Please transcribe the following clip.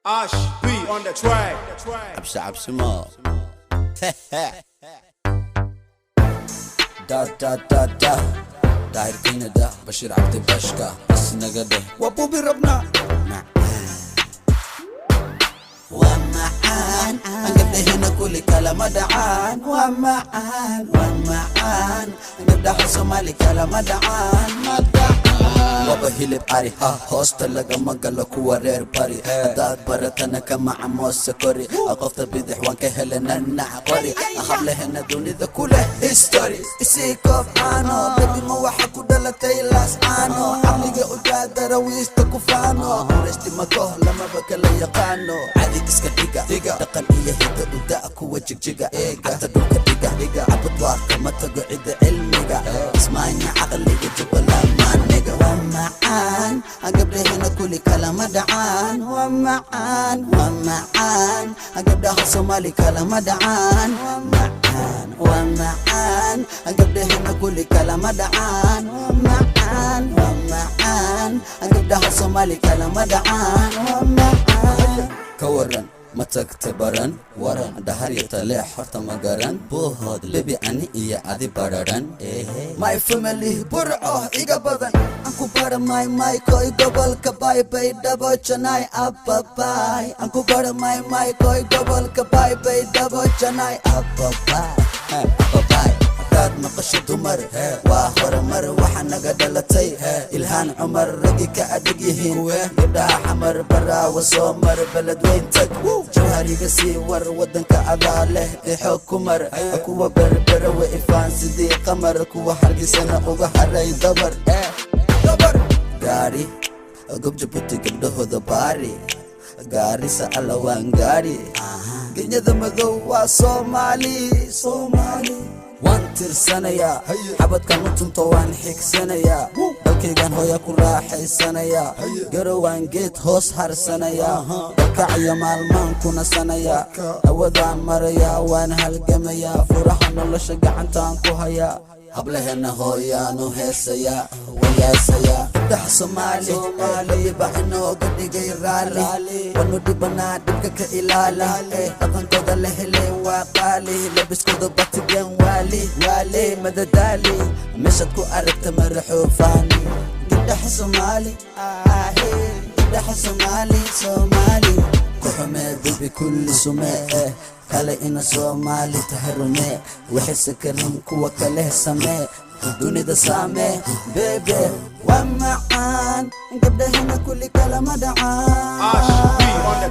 Ash B on the track. Cabsi cabsi ma da da da da Daahir da Bashiir Cabdi Bashka isnaga dheh, waa buubi rabnaa. Waa macaan gabdhahena kuli kalama dhacaan. Waa macaan, waa macaan gabdhaha Soomaali kalama dhacaan, ma dhacaan. Waba hilib ari ha hoosta lagama galo kuwa reer bari. Haddaad baratana kama camoose kori. Qofta bidix waan ka helana nac qori. Hablahena dunida kuleh history. Isii koob caano, baby, ma waxa ku dhalatay Laas Caano? Caqliga u daadarawiista ku faano. Qurayshti mako lamaba kala yaqaano. Cadi iska dhiga, dhaqan iyo hidda u da kuwa Jigjiga. Cagta dhulka dhiga, Cabud waa kama tago cidda cilmiga. Ismaanya caqliga Jubbaland maaniga. Waa macaan gabdhahena kuli kalama dhacaan. Waa macaan, waa macaan gabdhaha Soomaali kalama dhacaan. Macaan, waa macaan gabdhahena kuli kalama dhacaan. Waa macaan, waa macaan gabdhaha Soomaali kalama dhacaan. Waa macaan. Ka waran, ma tagta Baran, Waran, Dhahar iyo Taleex? Horta ma garan Buuhood, bebi, ani iyo adi bararan. My family Burco iga badan aan ku bara. My my koy gobolka bay, Baydhabo, Janay, ababay. Aan ku bara my my koy gobolka bay, Baydhabo, Janay, ababay, ababay. Hadaad maqasho dumar waa horumar, waxa naga dhalatay Ilhaan Cumar. Raggi ka adag yihiin gabdhaha Xamar. Baraawa soo mar, Beledweyn tag, Jawhariga sii war. Wadanka adaa leh ee xoog ku mar. Kuwa Berbera wa ifaan sidii qamar, kuwa Hargeysana uga haray dabar dabar. Gaari Gobjabuti gabdhahooda baari, Gaarisa alla waan gaari. Genyada madow waa Soomaali, Soomaali. Waan tirsanayaa xabadkan u tunto, waan xigsanayaa dalkaygan hooya ku raaxaysanayaa. Garowaan geed hoos harsanayaa, dalkacyo maalmaan ku nasanayaa. Hawadaan marayaa, waan halgamayaa, furaha nolosha gacantaan ku hayaa. Hablaheena hooyaanu heesayaa, wayaasayaa gabdhaha Soomaali. Rabbi inooga dhigay raali, wanu dhibanaa, dhibka ka ilaali. Dhaqankooda la heleen waa qaali, labiskooda batigan waali waali madadaali. Meeshaad ku aragta maraxoofaani gabdhaha Soomaali, gabdhaha Soomaali, Soomaali ku xumee, bibi kulli sumee kale ina Soomaali tahay rumee. Waxayse karin kuwa kale samee, dunida saamee, bebe. Waa macaan gabdhahena kulli kalama Ash B dhacaan. on the